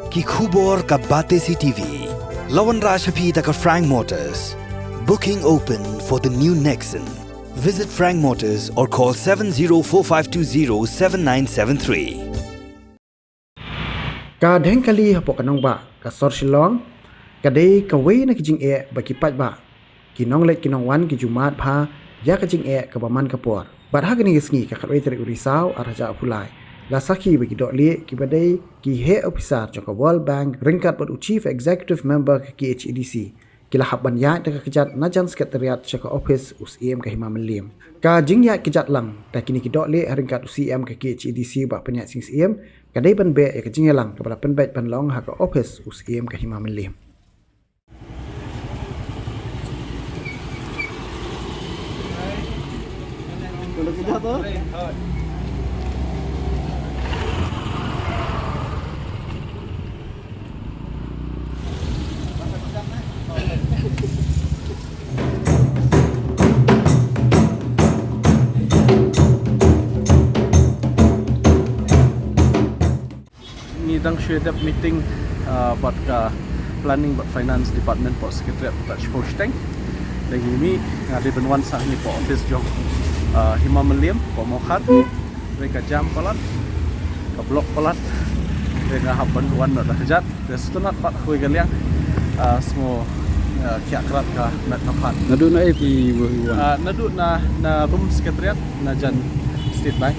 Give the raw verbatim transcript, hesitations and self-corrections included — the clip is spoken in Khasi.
Ki khubor ka Batesi TV. La wanrah sha phi da ka Frank Motors. Booking open for the new Nexon. Visit Frank Motors or call seven zero four five two zero seven nine seven three. Ka dheng kali hapoh ka nongbah ka sor Shillong ka dei kawei na ki jingeh ba ki paidbah, ki nongleit ki nongwan ki ju mad bha ïa ka jingeh kaba man ka por. Bad ha kane ka sngi ka khatwei tarik u Risaw arhajar arphew lai, la sakhi ba ki dohlieh kiba dei ki heh ophisar jong ka World Bank ryngkat bad u Chief Executive Member ka KHADC, ki la hap ban ïaid da ka kjat na jan Secretariat sha ka ophis u Syiem ka Hima Mylliem. Ka jingïaid kjat lang da kine ki dohlieh ha ryngkat u Syiem ka KHADC Bah Pynïaid Sing Syiem ka dei ban beh ïa ka jingïalang kaba la pynbeit ban long ha ka ophis u Syiem ka Hima Mylliem. Ngi dang shu dep meeting, uh, bad ka Planning bad Finance Department hapoh Secretariat, bad shiphew shiteng. Dang ngi mih, nga dei ban wan sa hangne hapoh office jong, uh, Hima Mylliem hapoh Mawkhar. Dei ka jam palat, ka block palat. Dei nga hap ban wan noh da kjat. Dei sngewtynnat bad kawei ka liang, uh, sngew, uh, khiah krad ka met ka phad. Naduh na A P wan? Uh, naduh na, na room Secretariat na jan State Bank.